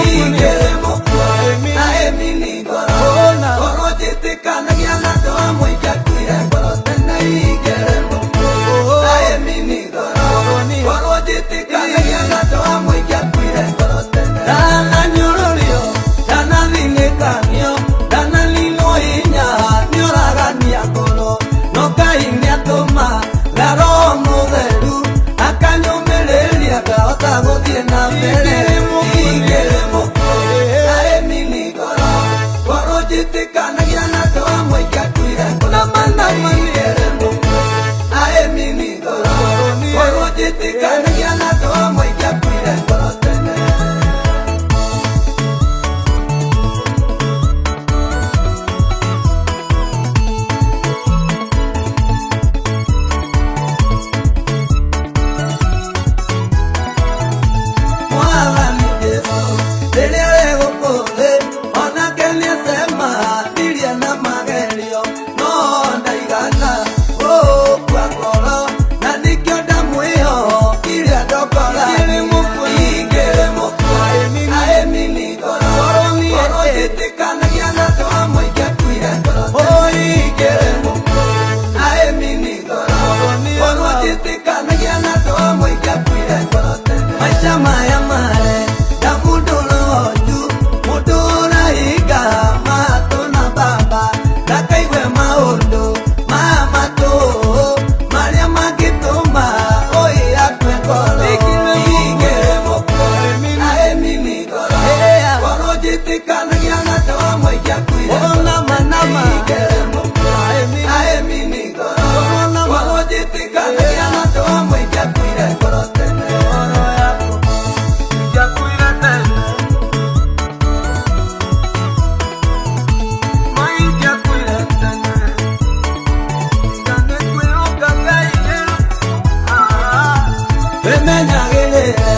Ingĩrĩ mũkuo aĩmi nĩ ngoro Korwo njĩtĩkanagia na andũ amwe ingĩakuire ngoro tene. Ingĩrĩ mũkuo aĩmi nĩ ngoro Korwo njĩtĩkanagia na andũ amwe ingĩakuire ngoro tene. Ndananyũrũrio, ndanathinĩkanio, ndananinwo hinya nĩũragania ngoro, no Ngai nĩatũma Roho Mũtheru akanyũmĩrĩria ngahota gũthiĩ na mbere. Ingĩrĩ mũkuo aĩmi nĩ ngoro Korwo njĩtĩkanagia na andũ amwe ingĩakuire ngoro tene. Ingĩrĩ mũkuo aĩmi nĩ ngoro Korwo njĩtĩkanagia na andũ amwe ingĩakuire ngoro tene. Mwathani Jesũ rĩrĩa arĩ gũkũ thĩ onake nĩacemanirie na magerio no ndaigana gũkua ngoro na nĩkĩo ndamwĩhokire ndongoragie. Ingĩrĩ mũkuo aĩmi nĩ ngoro Korwo njĩtĩkanagia na andũ amwe ingĩakuire ngoro tene. Ingĩrĩ mũkuo aĩmi nĩ ngoro Korwo njĩtĩkanagia na andũ amwe ingĩakuire ngoro tene. Maica maya mare na mũndũ roju mũndũ ũrahinga matũ na baba ndakaigue maũndũ ma matũ marĩa mangĩtũma oi akue ngoro. Ingĩrĩ mũkuo aĩmi nĩ ngoro Korwo njĩtĩkanagia na andũ amwe ingĩakuire ngoro tene. Ingĩrĩ mũkuo aĩmi nĩ ngoro Korwo njĩtĩkanagia na andũ amwe ingĩakuire ngoro tene. Ngoro yakwa ingĩakuire tene. Ma ingĩakuire tene. Tiga nĩ kwĩhoka Ngai. Wĩmenyagĩrĩre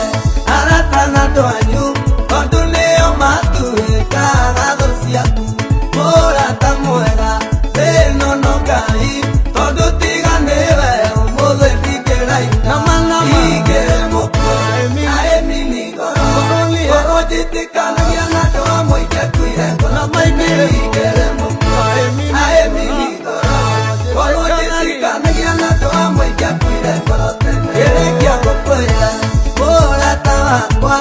arata na andũ anyu tondũ nĩo matuĩkaga thũ ciaku. Mũrata mwega thĩno no Ngai tondũ tiga nĩwe ũmũthĩ ndingĩraina. Ingĩrĩ mũkuo aĩmi nĩ ngoro Korwo njĩtĩkanagia na andũ amwe ingĩakuire ngoro tene. Ingĩrĩ mũkuo aĩmi nĩ ngoro Korwo njĩtĩkanagia na andũ amwe ingĩakuire ngoro tene. Kĩrĩkia gũkwĩra mũrata wakwa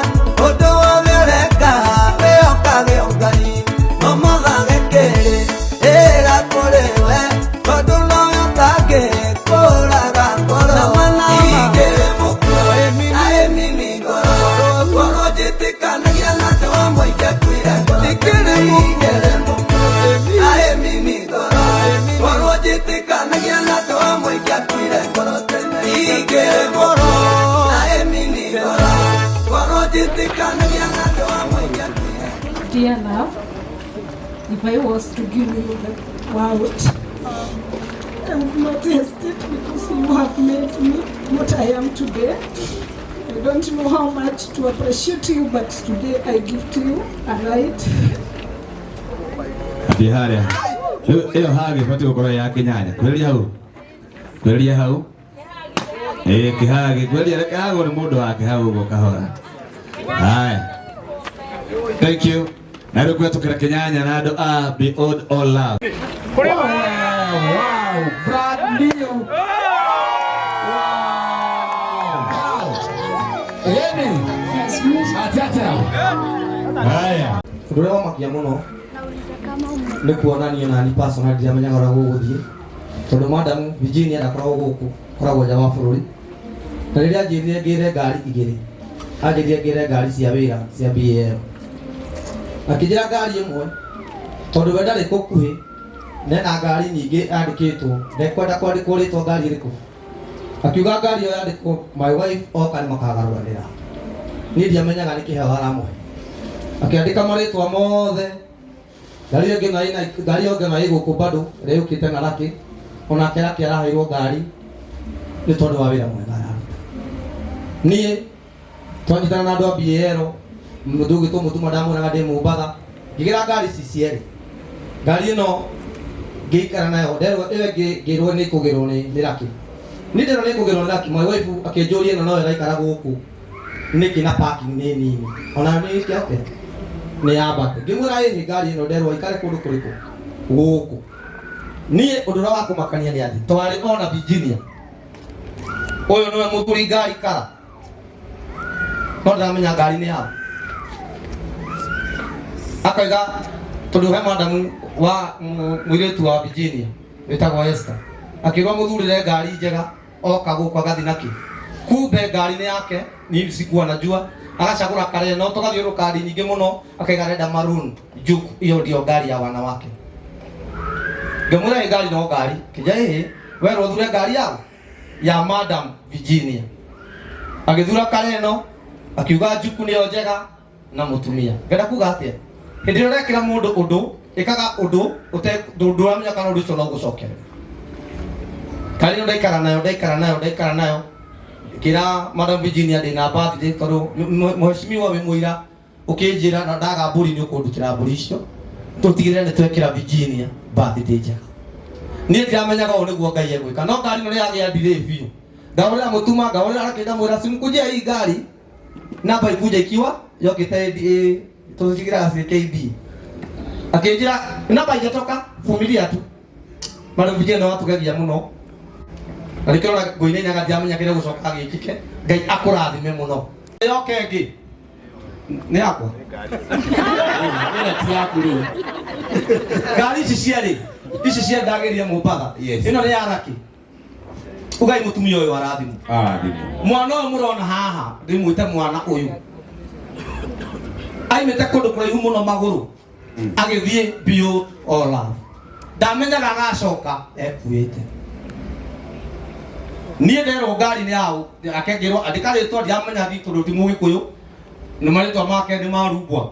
ũndũ wothe ũreka wĩhokage o Ngai no mothage kĩrĩ ĩra kũrĩ we tondũ nowe ũtangĩkũraga ngoro. Ingĩrĩ mũkuo aĩmi nĩ ngoro Korwo njĩtĩkanagia na andũ amwe ingĩakuire ngoro tene. Ingĩrĩ mũkuo aĩmi nĩ ngoro Korwo njĩtĩkanagia na andũ amwe ingĩakuire ngoro tene. Ingĩrĩ mũkuo aĩmi nĩ ngoro Korwo njĩtĩkanagia na andũ amwe ingĩakuire. Dear love, if I was to give you the world, I would not hesitate because you have made me what I am today. I don't know how much to appreciate you, but today I give to you a right. Athiĩ harĩa. Rĩu ĩyo hagi ĩbatiĩ gũkorwo ya kĩnyanya. Kwĩrĩria hau. Kwĩrĩria hau. Ĩĩ kĩhagi. Kwĩrĩria reke hagwo nĩ mũndũ wake hau ũguo kahora. Haya. Thank you. Na rĩu kũhetũkĩra kĩnyanya na andũ a Beyond All Love. Wow, brand new. Wow. Eni. Atata. Haya. Ũndũ ũrĩa wamakia mũno nĩ kuona niĩ nani personal ndiamenyaga ũrĩa gũgũthiĩ tondũ madam Virginia ndakoragwo gũkũ, akoragwo nja wa bũrũri, na rĩrĩa anjĩrire ngĩre ngari igĩrĩ, anjĩrire ngĩre ngari cia wĩra cia BAL, akĩnjĩra ngari ĩmwe tondũ we ndarĩ gũkuhĩ nena ngari nyingĩ yandĩkĩtwo ndekwenda kwandĩkwo rĩtwa ngari ĩrĩkũ, akiuga ngari ĩyo yandĩkwo my wife oka nĩ makagarũranĩra. Niĩ ndiamenyaga nĩ kĩheo aramũhe, akĩandĩka marĩtwa mothe. Ngari ĩyo ngĩona ĩna ngari ĩyo ngĩona ĩ gũkũ bado ĩrĩa yũkĩte na Lucky, onake Lucky araheirwo ngari nĩ tondũ wa wĩra mwega araruta. Niĩ twanyitana na andũ a BAL, mũndũ ũgĩtwo mũtuma ndamwonaga ndĩ Mombatha, ngĩgĩra ngari ici cierĩ. Ngari ĩno ngĩikara nayo nderwo ĩyo ĩngĩ ngĩrwo nĩ ĩkũgĩrwo nĩ Lucky. Niĩ nderwo nĩ ĩkũgĩrwo nĩ Lucky, my wife akĩnjũria ĩno no ĩraikara gũkũ nĩkĩ na parking nĩ nini, onayo nĩ ĩke atĩa. Nĩ yambate. Ngĩmwĩra ĩhĩ ngari ĩno nderwo ikare kũndũ kũrĩkũ? Gũkũ. Niĩ ũndũ ũrĩa wa kũmakania nĩ atĩ twarĩ ona Virginia. Ũyũ nĩwe mũthuri ngari kara. No ndĩramenya ngari nĩ yao. Akoiga tondũ he madamu wa mũirĩtu wa Virginia wĩtagwo Esther. Akĩrwo mũthurĩre ngari njega oka gũkũ agathiĩ nakĩ. Kumbe ngari nĩ yake ni sikuwa najua agacagũra kare no tũgathiũrũrũka ngari nyingĩ mũno akaiga arenda maroon juke hiyo ndio ngari ya wanawake. Ngĩmwĩra ĩ ngari no ngari kĩnja ĩhĩ werwo ũthure ngari yao ya Madam Virginia. Agĩthura kareno akiuga njuku nĩyo njega na mũtumia. Ngenda kuga atĩa? Hĩndĩ ĩrĩa ũrekĩra mũndũ ũndũ ĩkaga ũndũ ndũramenya kana ũndũ ũcio no ũgũcokerera. Ngari ĩno ndaikara nayo ndaikara nayo ndaikara nayo kira Madam Virginia ndĩna birthday tondũ mheshimiwa wĩ mũira ũkĩnjĩra na ndaga mbũri nĩ ũkũndutĩra mbũri icio tũtigĩrĩre nĩ twekĩra Virginia birthday njega. Niĩ ndiramenyaga ũũ nĩguo Ngai egwĩka no ngari ĩno nĩ yagĩa delay biũ. Ngahũrĩra mũtuma ngahũrĩra akĩnda mwĩra simkujia hii ngari namba ikuja ikiwa yokĩte tũcigĩraga CKB. Akĩnjĩra namba ijatoka vumilia tu. Madam Virginia nĩ watũgegia mũno. Na nĩkĩo ũrona ngũinainaga ndiramenya kĩrĩa gũcoka gĩkĩke. Ngai akũrathime mũno. Yoke ĩngĩ. Nĩ yakwa. Ĩno ti yaku rĩu. Ngari ici cierĩ, ici cia ndagĩrire Mombatha. Yes. Ĩno nĩ ya Lucky. Ugai mũtumia ũyũ arathimwo. Arathimwo. Mwana ũyũ mũrona haha, ndĩmwĩte mwana ũyũ. Aimĩte kũndũ kũraihu mũno magũrũ. Agĩthiĩ Build All Love. Ndamenyaga agacoka ekuĩte. Niĩ nderwo ngari nĩ yao, akengĩrwo andĩka rĩtwa ndiramenya thi tondũ ti mũgĩkũyũ. Nĩ marĩtwa make nĩ marumbwa.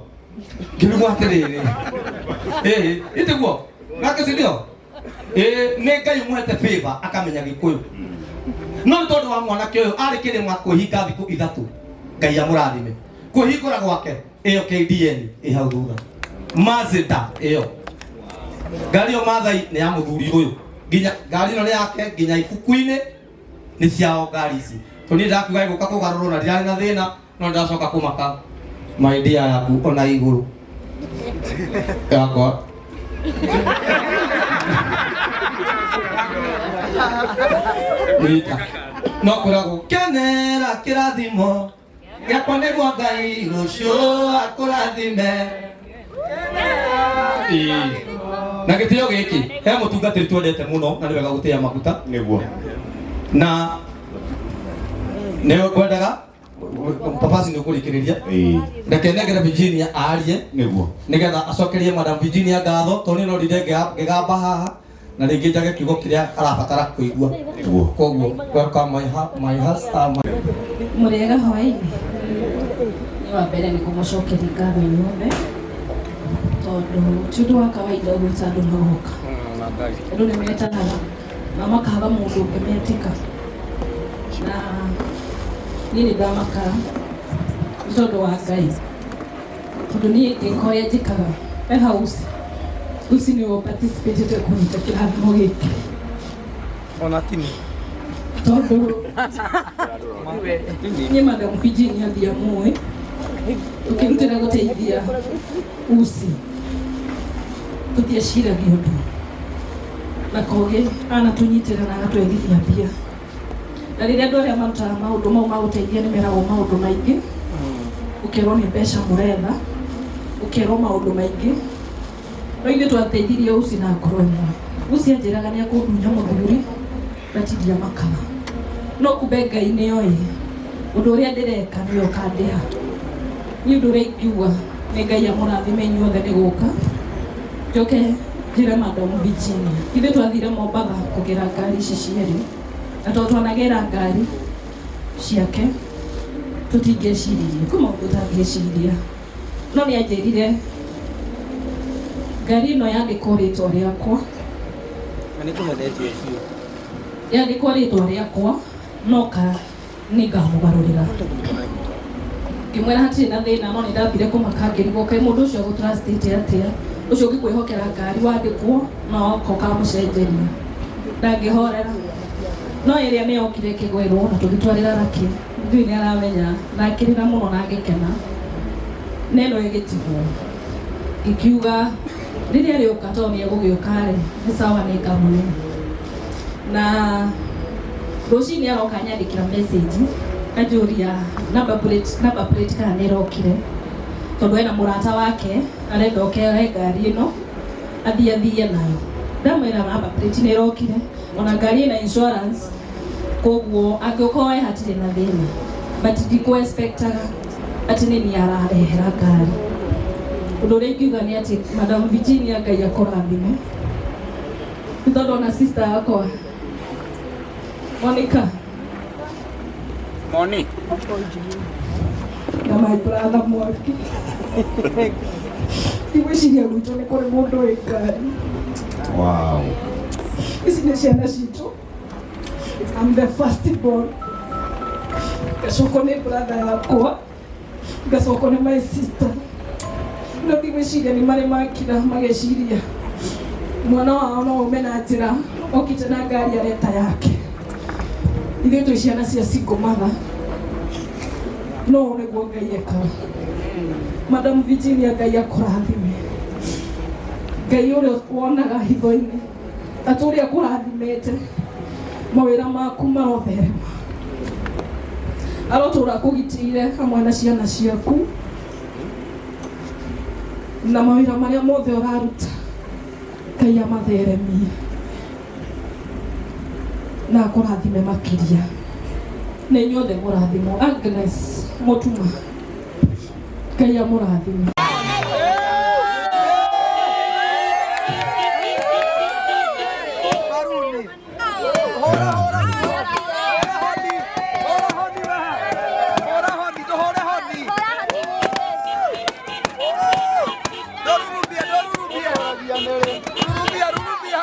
Ngĩrigwo atĩrĩrĩ. Ĩĩ, ĩtiguo? Nake si ndio? Ĩĩ, nĩ Ngai ũmũhete favor akamenya gĩkũyũ. No nĩ tondũ wa mwanake ũyũ arĩ kĩrĩma kwĩhinga thikũ ithatũ. Ngai amũrathime. Kwĩhingũra gwake ĩyo KDN ĩ hau thutha. Mazda ĩyo. Ngari ĩyo Maathai nĩ ya mũthuri ũyũ. Nginya ngari ĩno nĩ yake nginya ibuku-inĩ nĩ ciao ngari ici. Tondũ niĩ ndakiuga ĩgũka kũgarũrwo na ndirarĩ na thĩna no ndacoka kũmaka my dear yaku ona igũrũ. Yakwa. Rita. No kwĩragwo kenera kĩrathimo gĩakwa nĩguo Ngai rũciũ akũrathime. Ĩĩ. Na gĩtĩo gĩkĩ he mũtungatĩri twendete mũno na nĩ wega gũtĩa maguta. Nĩguo. Na nĩ ngwendaga papasi nĩ ũkũrĩkĩrĩria. Ĩĩ. Reke nengere Virginia aarie Nĩguo. nĩgetha acokerie Madam Virginia ngatho tondũ niĩ no ndinde ngĩgamba haha na rĩngĩ njage kiugo kĩrĩa arabatara kũigua. Nĩguo. Koguo welcome my husband. Mũrĩega hwaĩ-inĩ. Nĩ wa mbere nĩ kũmũcokeria ngatho inyuothe tondũ ti ũndũ wa kawaida gwĩta andũ magoka. Andũ nĩ metanaga na makaga mũndũ ũngĩmetĩka. Na niĩ nĩ ndamaka nĩ tondũ wa Ngai. Tondũ niĩ ngĩka ũrĩa njĩkaga he house uci nĩwe ũparticipatĩte kũnyita kĩrathimo gĩkĩ. Ona tini. Tondũ niĩ Madam Virginia ndiamũĩ tũkĩrutĩra gũteithia uci tũtieciragia ũndũ na kogĩ anatũnyitĩra na agatwethithia mbia na rĩrĩa andũ arĩa marutaga maũndũ mau ma gũteithia nĩ meragwo maũndũ maingĩ ũkerwo nĩ mbeca mũretha ũkerwo maũndũ maingĩ no ithuĩ twateithirie uci na ngoro ĩmwe uci anjĩraga nĩ ekũndunya mũthuri na ti ndiamakaga no kumbe Ngai nĩoĩ ũndũ ũrĩa ndĩreka nĩwe ũkandĩha. Niĩ ũndũ ũrĩa ingiuga nĩ Ngai amũrathime inyuothe nĩ gũka njoke njĩre Madam Virginia ithuĩ twathire Mombatha kũgĩra ngari ici cierĩ na tondũ twanagĩra ngari ciake tũtingĩeciririe kwĩ maũndũ ũtangĩciria no nĩ anjĩrire ngari ĩno yandĩkwo rĩtwa rĩakwa Na nĩ kũhenetie biũ. yandĩkwo rĩtwa rĩakwa no ka nĩ ngamũgarũrĩra ngĩmwĩra hatirĩ na thĩna no nĩ ndambire kũmaka ngĩrigwo kaĩ mũndũ ũcio agũtrustĩte atĩa ũcio ũngĩkwĩhokera ngari wandĩkwo na woka ũkamũcenjeria ndangĩhorera no ĩrĩa nĩ yokire ĩkĩgwĩrwo na tũgĩtwarĩra Lucky ndiũĩ nĩ aramenya na akĩrĩra mũno na agĩkena na ĩno ĩgĩtigwo Ngĩkiuga rĩrĩa rĩũka tondũ nĩ egũgĩũka rĩ, nĩ sawa nĩ ngamũne. Na rũcinĩ aroka anyandĩkĩra message anjũria number plate kana nĩ ĩrokire, tondũ ena mũrata wake arenda oke oe ngari ĩno athiĩ athiĩ nayo. Ndamwĩra number plate nĩ ĩrokire, ona ngari ĩna insurance, koguo angĩũka oe hatirĩ na thĩna, but ndikũ expectaga atĩ nĩ niĩ ararehera ngari. Ũndũ ũrĩa ingiuga nĩ atĩ Madam Virginia, Ngai akũrathime, nĩ tondũ ona sister yakwa Monica Moni. Na my brother Mwaki, ndigwĩciria gwitũ nĩ kũrĩ mũndũ wĩ ngari. Ici nĩ ciana citũ. I'm the first born, ngacokwo nĩ brother yakwa, ngacokwo nĩ my sister, no ndigwĩciria nĩ marĩ makira mageciria mwana wao no ume na njĩra okĩte na ngari areta yake. Ithuĩ twĩ ciana cia single mother, no ũũ nĩguo Ngai ekaga. Madam Virginia, Ngai akũrathime. Ngai ũrĩa wonaga hitho-inĩ atũrĩa akũrathimĩte, mawĩra maku marotherema, arotũra kũgitĩire hamwe na ciana ciaku na mawĩra marĩa mothe ũraruta. Ngai amatheremie na akũrathime makĩria. Na inyuothe mũrathimwo. Agnes Mũtuma, Ngai amũrathime. Baruni. Hora hora. Hora hodi. Hora hodi waha. Hora hodi. Hora hodi. Rurubia, rurubia. Rurubia, rurubia.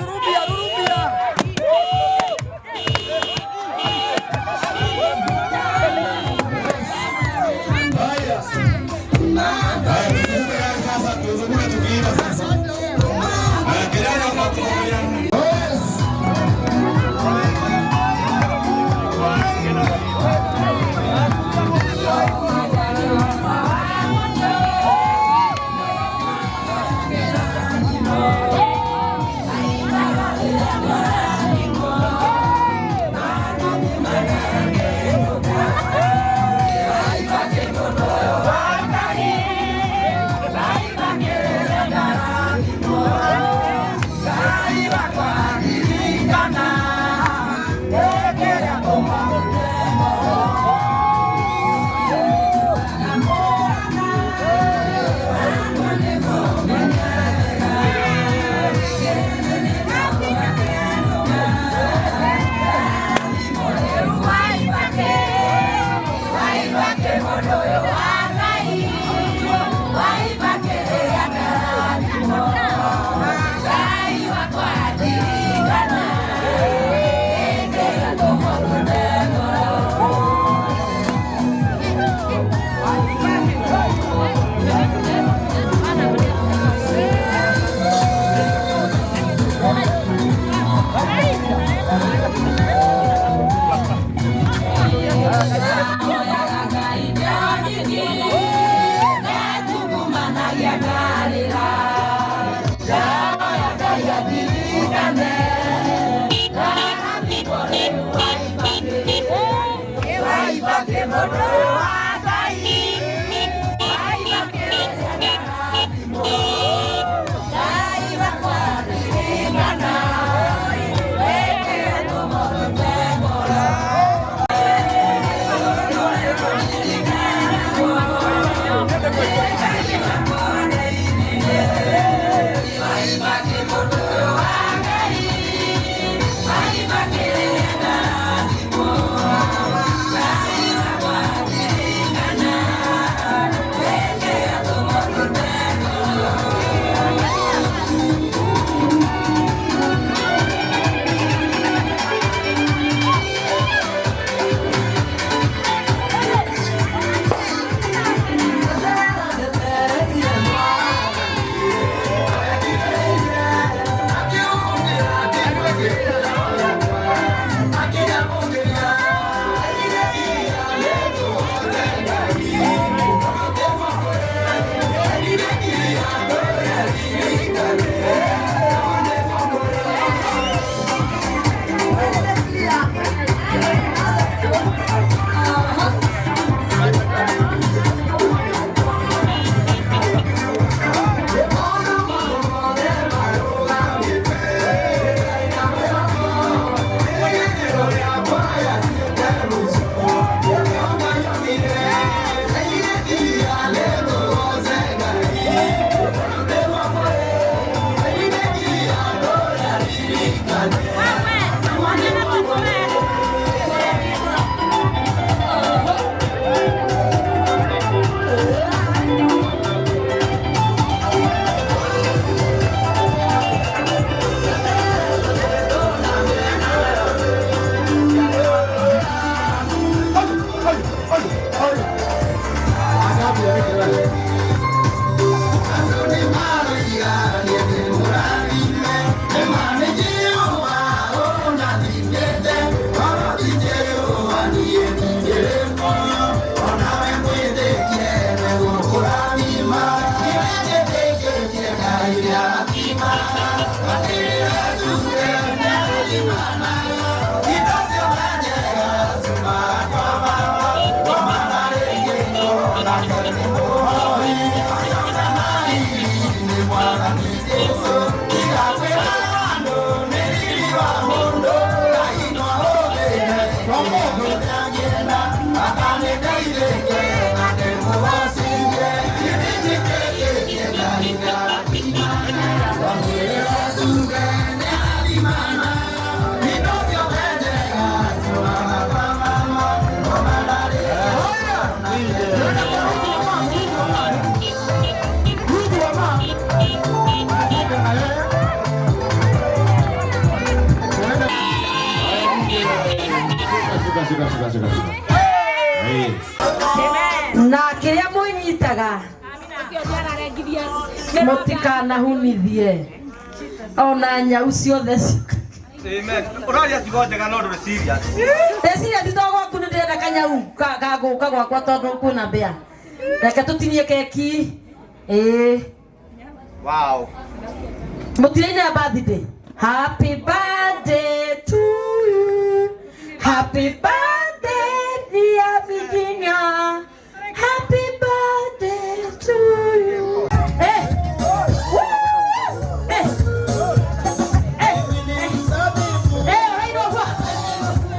Rurubia, rurubia. Haya. Haya, tuzunguke sasa, tuzunguke tukiimba sasa. Haya, kijana kwa pamoja. Yes. Cuka cuka cuka cuka. Ĩĩ. Na kĩrĩa mwĩnyitaga mũtikanahunithie ona nyau ciothe. Amen. Ũraria ciugo njega no ndũrĩ serious. Ndeciria ti to gwaku nĩ ndĩrenda kanyau gagũka gwakwa tondũ kwĩna mbĩa. Reke tũtinie keki. Ĩĩ. Wow. Mũtirainĩra birthday. Happy birthday to you. Happy birthday dear Virginia. Happy birthday to you. Eh. Woo! Eh. Eh. Eh, ũrainwo gwa.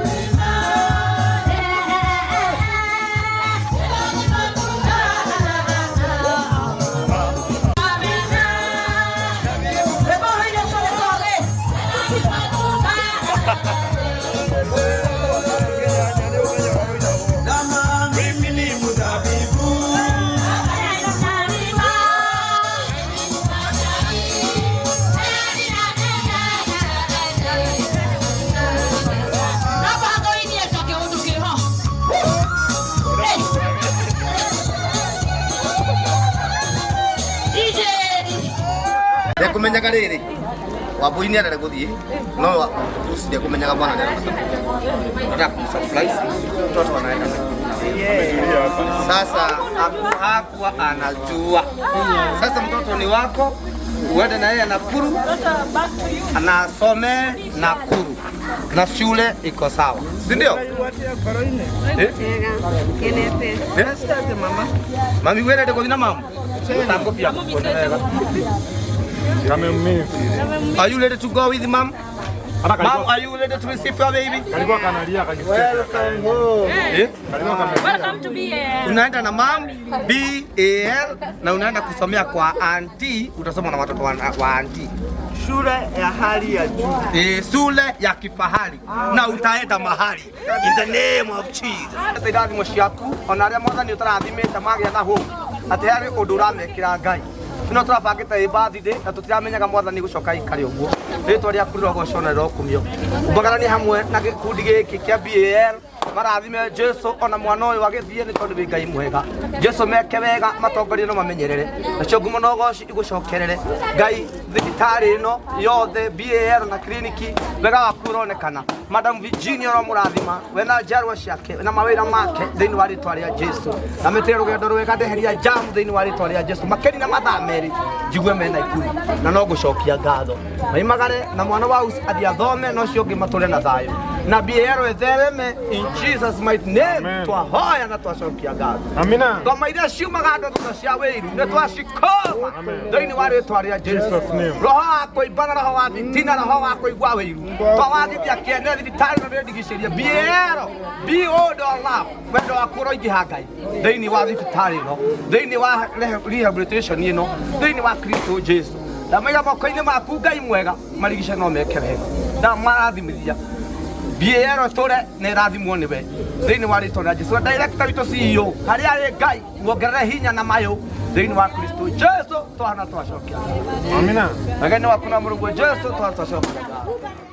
Eh, eh, eh, eh. Rwĩmbo rũrainwo pole pole. Mimi ni mzabibu. Ndekumenyaga rĩrĩ Wambui nĩ arenda gũthiĩ no Lucy ndekumenyaga mwana nĩ arabata nataka kumsurprise mtoto anaenda Nakuru. Sasa hakuwa anajua. Sasa mtoto ni wako, uende na yeye Nakuru anasome Nakuru na shule iko sawa, si ndio? Eh? Yes, mami wende gũthiĩ na mamu Utangobia kuona wega. Are you ready to go with mom? Mom, are you ready to receive your baby? Welcome home. Eh? Welcome to BAL. Unaenda na mom BAL na unaenda kusomea kwa auntie, utasoma na watoto wa auntie. Shule ya hali ya juu. Eh, shule ya kifahari na utaenda mahali in the name of Jesus. Irathimo ciaku ona arĩa mwathani ũtarathimĩte magĩa na hau atĩ harĩ ũndũ ũramekĩra Ngai ĩno tũrabangĩte ĩ birthday na tũtiramenyaga mwathani gũcoka ikare ũguo. Rĩtwa rĩaku rĩrogocwo na rĩrokumio. Umbagaranie hamwe na gĩkundi gĩkĩ kĩa BAL marathime Jesu ona mwana ũyũ agĩthiĩ nĩ tondũ wĩ Ngai mwega. Jesu meke wega matongorie no mamenyerere nacio ngumo na ũgoci igũcokerere Ngai. Thibitarĩ ĩno yothe BAL na kliniki wega waku ũronekana. Madam Virginia ũromũrathima we na njiarwa ciake na mawĩra make thĩinĩ wa rĩtwa rĩa Jesu na mĩtĩre rũgendo rwega ndeheria jamu thĩinĩ wa rĩtwa rĩa Jesu makĩria na mathaa merĩ njigue mena Nakuru na no ngũcokia ngatho maimagare na mwana wa Usi athiĩ athome na ũcio ũngĩ matũre na thayũ na BAL ĩthereme in Jesus mighty name twahoya na twacokia ngatho. Amina. Ngoma iria ciumaga andũ thutha cia wĩiru nĩ twacikoma thĩinĩ wa rĩtwa rĩa Jesu. Roho wa kũimba na roho wa thitina roho wa kũigua wĩiru twawagithia kĩene thibitarĩ na nĩndigicĩrie BAL be old or love wendo waku ũroingĩha Ngai thĩinĩ wa thibitarĩ ĩno thĩinĩ wa rehabilitation ĩno thĩinĩ wa Kristo Jesu ndamaiga moko-inĩ maku Ngai mwega marigice no meke wega ndamarathimithia BAL tũre na ĩrathimwo nĩwe thĩinĩ wa rĩtwa rĩa Jesu. Director witũ CEO harĩa arĩ Ngai muongerere hinya na mayũ thĩinĩ wa Kristo Jesu twana twacokia. Amina. Wega nĩ waku na Mũrũguo Jesu twana twacokia.